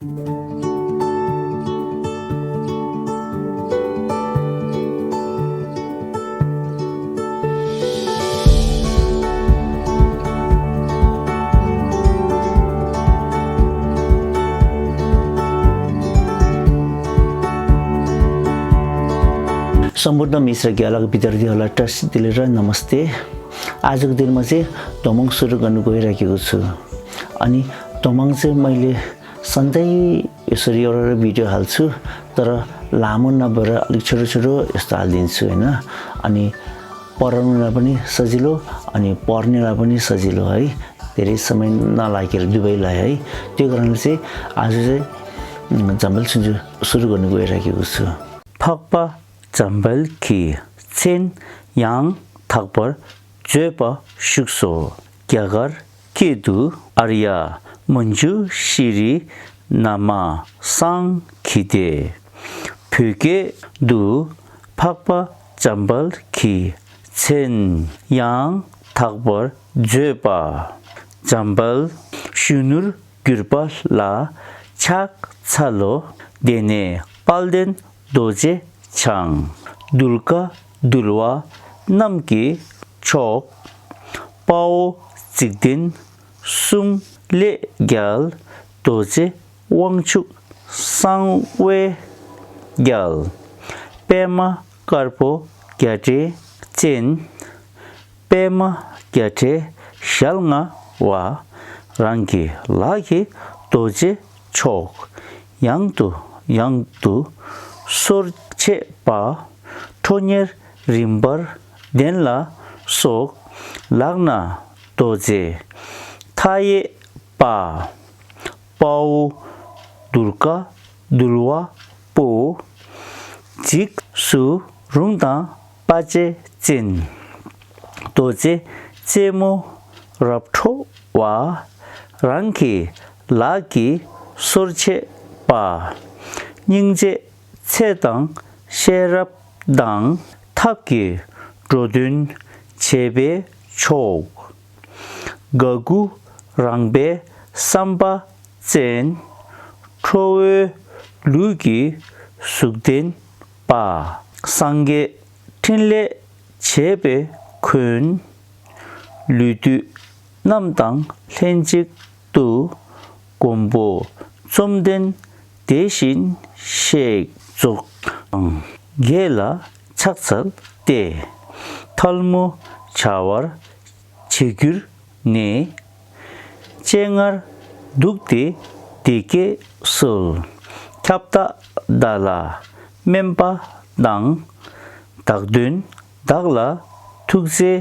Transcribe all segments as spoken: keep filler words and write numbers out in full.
सम्पूर्ण मिश्र ग्यालक विद्यार्थीहरूलाई ट्रस्ट दिलेर नमस्ते। आजको दिनमा चाहिँ दोमङ सुरु गर्नु गइराखेको छु। अनि दोमङ चाहिँ मैले सधैँ यसरी एउटा भिडियो हाल्छु, तर लामो नभएर अलिक छोटो छोटो यस्तो हालिदिन्छु, होइन? अनि पढाउनलाई पनि सजिलो अनि पढ्नेलाई पनि सजिलो है, धेरै समय नलागेर दुवैलाई है। त्यो कारणले चाहिँ आज चाहिँ झम्बल सुन्छु सुरु गर्नु गइराखेको छु। འཕགས་པ་འཇམ་དཔལ་གྱི་མཚན་ཡང་དག་པར་བརྗོད་པ་བཞུགས་སོ། རྒྱ་གར་སྐད་དུ་ཨཱརྱ་མཉྫུ་ཤྲཱི་ན་མ་སཾ་གི་ཏེ། བོད་སྐད་དུ་འཕགས་པ་འཇམ་དཔལ་གྱི་མཚན་ཡང་དག་པར་བརྗོད་པ། འཇམ་དཔལ་གཞོན་ནུར་གྱུར་པ་ལ་ཕྱག་འཚལ་ལོ། དེ་ནས་དཔལ་ལྡན་རྡོ་རྗེ་འཆང་གདུལ་དཀའ་འདུལ་བ་རྣམས་ཀྱི་མཆོག་དཔའ་བོ་འཇིག་རྟེན་གསུམ་ལས་རྒྱལ། རྡོ་རྗེ་དབང་ཕྱུག་གསང་བའི་རྒྱལ། པདྨ་དཀར་པོ་རྒྱ་འདྲའི་སྤྱན། པདྨ་རྒྱ་འདྲའི་ཞལ་མངའ་བ། རང་གི་ལག་གིས་རྡོ་རྗེ་མཆོག་ཡང་དུ་ཡང་དུ་གསོར་བྱེད་པ། ཁྲོ་གཉེར་རིམ་པར་ལྡན་ལ་སོགས། ལག་ན་རྡོ་རྗེ་མཐའ་ཡས་པ། དཔའ་བོ་གདུལ་དཀའ་འདུལ་བ་པོ། འཇིགས་སུ་རུང་དང་དཔའ་བྱད་ཅན། རྡོ་རྗེ་རྩེ་མོ་རབ་ཁྲོ་བ། རང་གི་ལག་གིས་གསོར་བྱེད་པ། སྙིང་རྗེ་ཚེ་དང་ཤེས་རབ་དང་། ཐབས་ཀྱིས་འགྲོ་དོན་བྱེད་པའི་མཆོག་དགའ་མགུ་རངས་པའི་བསམ་པ་ཅན། ཁྲོ་བོའི་ལུས་ཀྱི་གཟུགས་ལྡན་པ། སངས་རྒྱས་ཕྲིན་ལས་བྱེད་པའི་མགོན། ལུས་བཏུད་རྣམས་དང་ལྷན་ཅིག་ཏུ། མགོན་པོ་བཅོམ་ལྡན་དེ་བཞིན་གཤེགས། རྫོགས་སངས་རྒྱས་ལ་ཕྱག་འཚལ་ཏེ། ཐལ་མོ་སྦྱར་བར་བྱས་གྱུར་ནས། སྤྱན་སྔར་འདུག་སྟེ་འདི་སྐད་གསོལ། ཁྱབ་བདག་བདག་ལ་སྨན་པ་དང་། བདག་དོན་བདག་ལ་ཐུགས་བརྩེའི་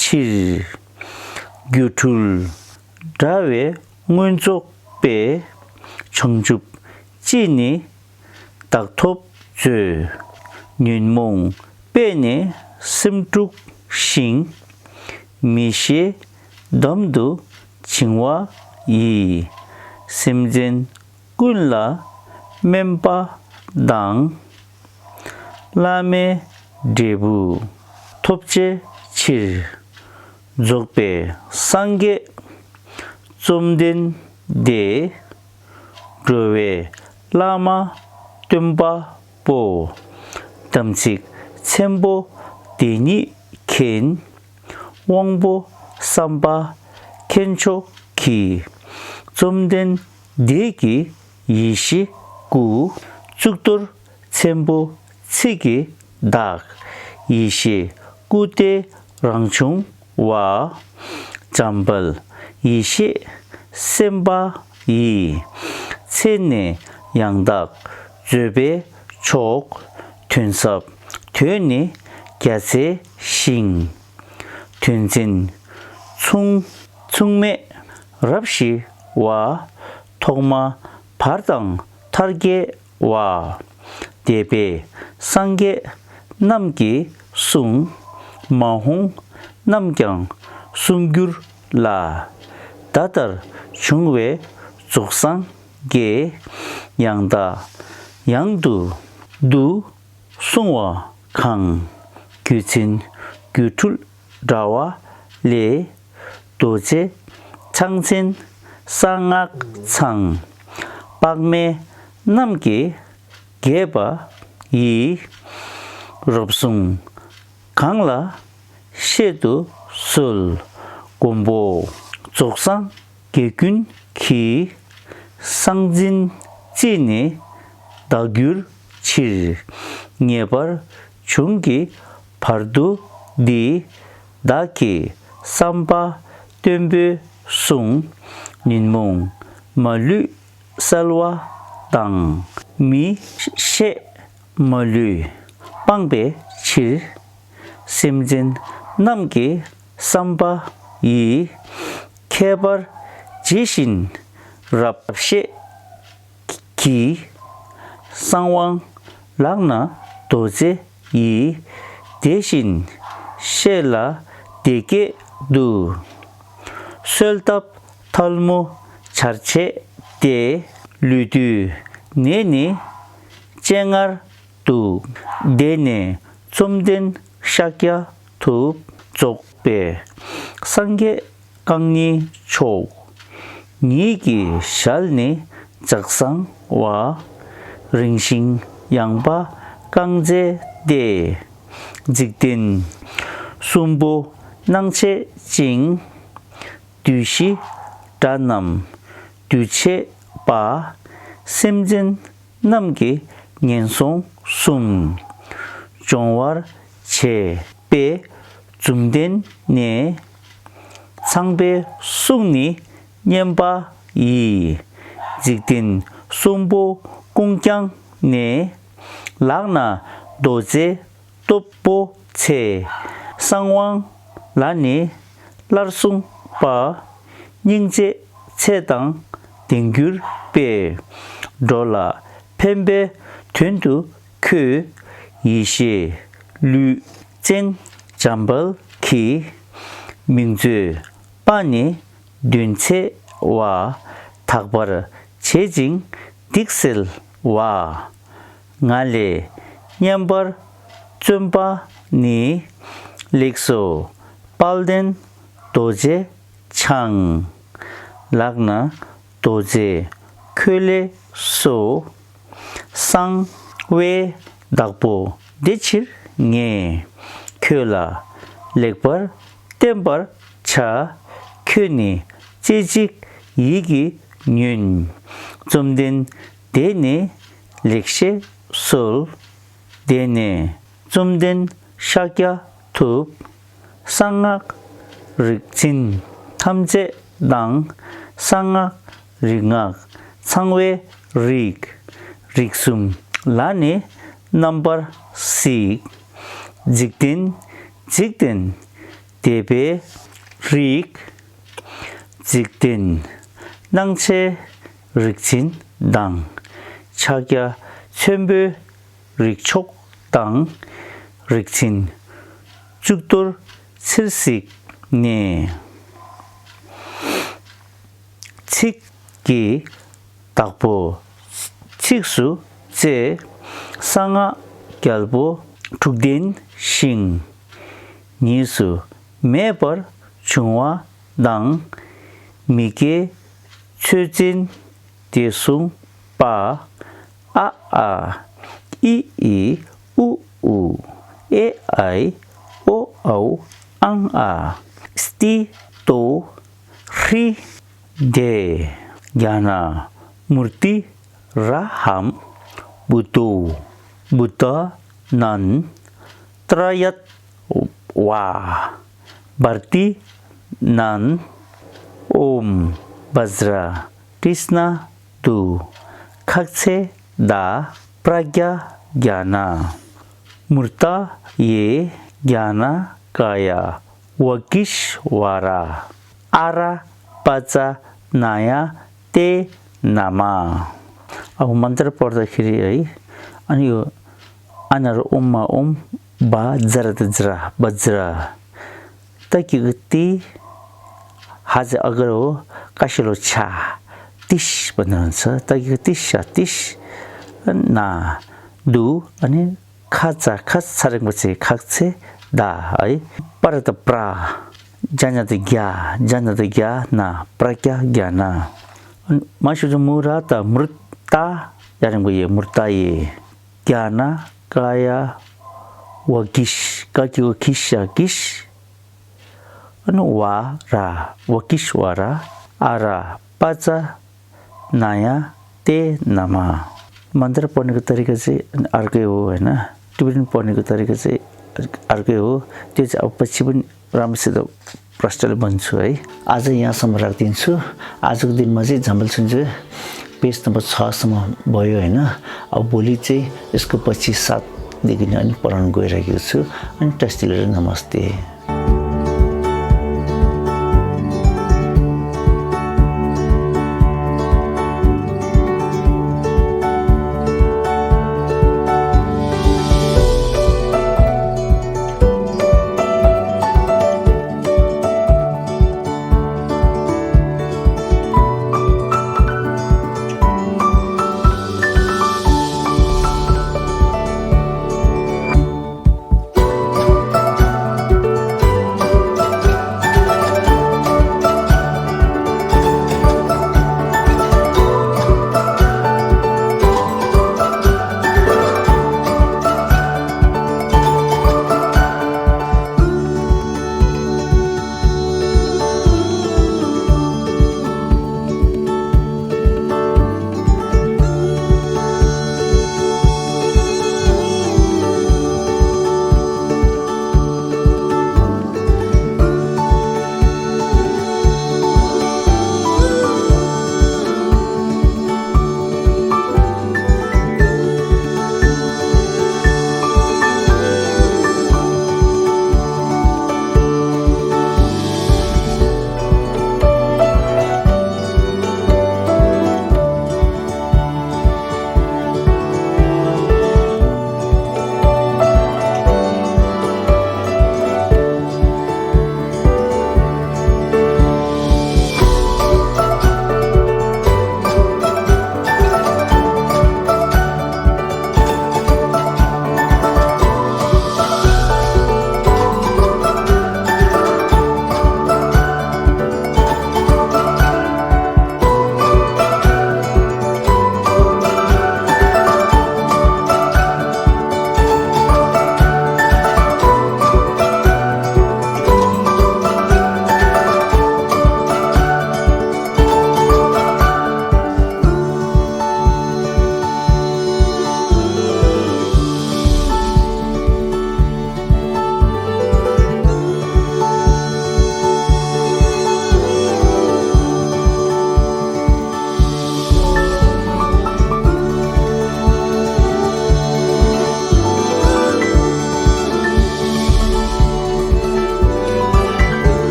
ཕྱིར། སྒྱུ་འཕྲུལ་དྲ་བའི་མངོན་རྫོགས་པས། བྱང་ཆུབ་ཅི་ནས་བདག་ཐོབ་མཛོད། ཉོན་མོངས་པས་ནི་སེམས་དཀྲུགས་ཤིང་། མི་ཤེས་འདམ་དུ་བྱིང་བ་ཡི། སེམས་ཅན་ཀུན་ལ་སྨན་པ་དང་། བླ་མའི་འབྲས་བུ་ཐོབ་བྱའི་ཕྱིར། རྫོགས་པའི་སངས་རྒྱས་བཅོམ་ལྡན་འདས། འགྲོ་བའི་བླ་མ་སྟོན་པ་པོ། དམ་ཚིག་ཆེན་པོ་དེ་ཉིད་མཁྱེན། དབང་པོ་བསམ་པ་མཁྱེན་མཆོག་གི། བཅོམ་ལྡན་འདས་ཀྱི་ཡེ་ཤེས་སྐུ། གཙུག་ཏོར་ཆེན་པོ་ཚིག་གི་བདག་ཡེ་ཤེས་སྐུ་སྟེ་རང་བྱུང་བ། འཇམ་དཔལ་ཡེ་ཤེས་སེམས་དཔའ་ཡི། མཚན་ནི་ཡང་དག་བརྗོད་པའི་མཆོག་དོན་ཟབ་དོན་ནི་རྒྱ་ཆེ་ཞིང་། དོན་ཆེན་མཚུངས་མཚུངས་མེད་རབ་ཞི་བ། ཐོག་མ་བར་དང་མཐར་དགེ་བ། འདས་པའི་སངས་རྒྱས་རྣམས་ཀྱིས་གསུངས། མ་འོངས་རྣམས་ཀྱང་གསུང་འགྱུར་ལ། ད་ལྟར་བྱུང་བའི་རྫོགས་སངས་རྒྱས། ཡང་དག་ཡང་དུ་དུ་གསུང་བ་གང་། རྒྱུད་ཆེན་སྒྱུ་འཕྲུལ་དྲ་བ་ལས། རྡོ་རྗེ་འཆང་ཆེན་གསང་སྔགས་འཆང་། དཔག་མེད་རྣམས་ཀྱིས་དགྱེས་པ་ཡི། རབ་གསུངས་གང་ལ་བཤད་དུ་གསོལ། མགོན་པོ་རྫོགས་སངས་རྒྱས་ཀུན་གྱི། གསང་འཛིན་རྩིས་ནི་བདག་གྱུར་ཕྱིར། ངེས་པར་འབྱུང་གི་བར་དུ་འདི། བདག་གི་བསམ་པ་བརྟན་པོས་བསྲུང་། ཉོན་མོངས་མ་ལུས་གསལ་བ་དང་། མི་ཤེས་མ་ལུས་སྤངས་པའི་ཕྱིར། སེམས་ཅན་རྣམས་ཀྱི་བསམ་པ་ཡི། ཁྱད་པར་ཇི་བཞིན་རབ་བཤད་ཀྱི། གསང་བ་ལག་ན་རྡོ་རྗེ་ཡིས། དེ་བཞིན་གཤེགས་ལ་དེ་སྐད་དུ། གསོལ་བཏབ་ཐལ་མོ་སྦྱར་བྱས་ཏེ། ལུས་བཏུད་ནས་ནི་སྤྱན་སྔར་དུ། དེ་ནས་བཅོམ་ལྡན་ཤཱཀྱ་ཐུབ། རྫོགས་པའི་སངས་རྒྱས་རྐང་གཉིས་མཆོག། ཉིད་ཀྱི་ཞལ་ནི་ལྗགས་བཟང་བ། རིང་ཞིང་ཡངས་པ་རྐང་རྩེ་སྟེ། འཇིག་རྟེན་གསུམ་པོ་སྣང་བྱེད་ཅིང་། བདུད་བཞི་དགྲ་རྣམས་འདུལ་བྱེད་པ། སེམས་ཅན་རྣམས་ཀྱི་ངན་སོང་གསུམ། སྦྱོང་བར་བྱེད་པའི་འཛུམ་བསྟན་ནས། ཚངས་པའི་གསུང་ནི་སྙན་པ་ཡིས། འཇིག་རྟེན་གསུམ་པོ་ཀུན་བསྐྱངས་ནས། ལག་ན་རྡོ་རྗེ་སྟོབས་པོ་ཆེ། གསང་བ་ལ་ནི་སླར་གསུངས་པ། སྙིང་རྗེ་ཆེ་དང་ལྡན་གྱུར་པས། འགྲོ་ལ་ཕན་པའི་དོན་དུ་ཁྱོད། ཡེ་ཤེས་ལུས་ཅན་འཇམ་དཔལ་གྱི། མིང་མཛོད་པ་ནི་འདོན་ཆེ་བ། དག་པར་བྱེད་ཅིང་སྡིག་སེལ་བ། ང་ལས་མཉན་པར་བརྩོན་པ་ནི། ལེགས་སོ་དཔལ་ལྡན་རྡོ་རྗེ་འཆང་། ལག་ན་རྡོ་རྗེ་ཁྱོད་ལེགས་སོ། གསང་བའི་བདག་པོ་དེ་ཕྱིར་ངས། ཁྱོད་ལ་ལེགས་པར་བསྟན་པར་བྱ། ཁྱོད་ནི་རྩེ་གཅིག་ཡིད་ཀྱིས་ཉོན། བཅོམ་ལྡན་འདས་ནི་ལེགས་བཤད་གསོལ། དེ་ནས་བཅོམ་ལྡན་ཤཱཀྱ་ཐུབ། གསང་སྔགས་རིག་འཛིན་ཐམས་ཅད་དང་། གསང་སྔགས་རིག་སྔགས་ཚང་བའི་རིགས། རིགས་གསུམ་ལ་ནི་རྣམ་པར་གཟིགས། འཇིག་རྟེན་འཇིག་རྟེན་འདས་པའི་རིགས། འཇིག་རྟེན་སྣང་བྱེད་རིག་འཛིན་དང་། ཕྱག་རྒྱ་ཆེན་པོའི་རིགས་མཆོག་དང་། རིག་འཛིན་གཙུག་ཏོར་ཚེར་གཟིགས་ནས། ཚིག་གི་བདག་པོ་ཚིགས་སུ་བཅད། གསང་སྔགས་རྒྱལ་པོ་དྲུག་ལྡན་ཞིང་། གཉིས་སུ་མེད་པར་འབྱུང་བ་དང་། མི་སྐྱེ་ཆོས་ཅན། དེ་གསུངས་པ། ཨ་ཨཱ། ཨི་ཨཱི། ཨུ་ཨུ། ཨེ་ཨའི། ཨོ་ཨའུ། ཨང་ཨ། སྟི་ཏོ། ཧྲི་དེ། ཛྙཱ་ན་མུར་ཏི་ར་ཧཾ། བུདྡྷོ། བུདྡྷཱ་ནཱན། ཏྲ་ཡད་ཝཱ། བར་ཏི་ནཱན། ཨོཾ་བཛྲ་ཀྲྀཥྞ་དུ། ཁ་ཚེ་ད། པྲཛྙཱ་ཛྙཱ་ན། མུརྟ་ཡེ་ཛྙཱ་ན་ཀཱ་ཡ། ཝ་ཀིཥྞ་ཝཱ་ར། ཨ་ར་པ་ཙ་ན་ཡ་ཏེ་ན་མ། ཨ་བོ་མནྟྲ་པར་ད་ཁི་རི་ཨི། ཨ་ནི་ཡོ། ཨ་ན་རོ་ཨོཾ་མ་ཨོཾ། བཛྲ་ཏ་བཛྲ། བཛྲ། ཏ་ཀྱི་གུ་ཏི། ཧ་ཙེ་ཨ་ག་རོ། ཀ་ཤི་ལོ་ཆ། ཏིཤ་པ་ན་རོ་ཚ། ཏ་ཀྱི་གུ་ཏི་ཤ་ཏིཤ། ན། དུ། ཨ་ནི་ཁ་ཙ། ཁ་ཚ་རིང་པ་ཚེ། ཁ་ཚེ་ད། ཨི། པ་ར་ཏ་པྲ། ཛྙཱ་ན་ཏ་ཛྙཱ། ཛྙཱ་ན་ཏ་ཛྙཱ་ན། པྲཛྙཱ་ཛྙཱ་ན། མ་ཤུ་ཙ་མུ་ར་ཏ་མུར། ད་ཡ་རིང་པོ་ཡི་མུར་ད་ཡི། ཀྱ་ན་ཀ་ཡ་ཝ་གིཤ། ཀ་གི་གུ་གི་ཤ་གིཤ། ཨ་ནི་ཝ་ར། ཝ་གིཤ་ཝ་ར། ཨ་ར་པ་ཙ། ན་ཡ་ཏེ་ན་མ། मंत्र पढ़ने का तरीका चाहिँ अर्कै हो, होइन? टिबेटन पढ्ने को तरिका चाहिँ अर्कै हो। त्यो चाहिँ अब पछि पनि राम्रोसित प्रष्टले भन्छु है। आज यहाँसम्म राखिदिन्छु। आजको दिनमा चाहिँ झम्बल सुन्छु पेज नम्बर छसम्म भयो, होइन? अब भोलि चाहिँ यसको पछि सातदेखि नै अनि पढाउन गइरहेको छु। अनि टस्टिलहरू नमस्ते।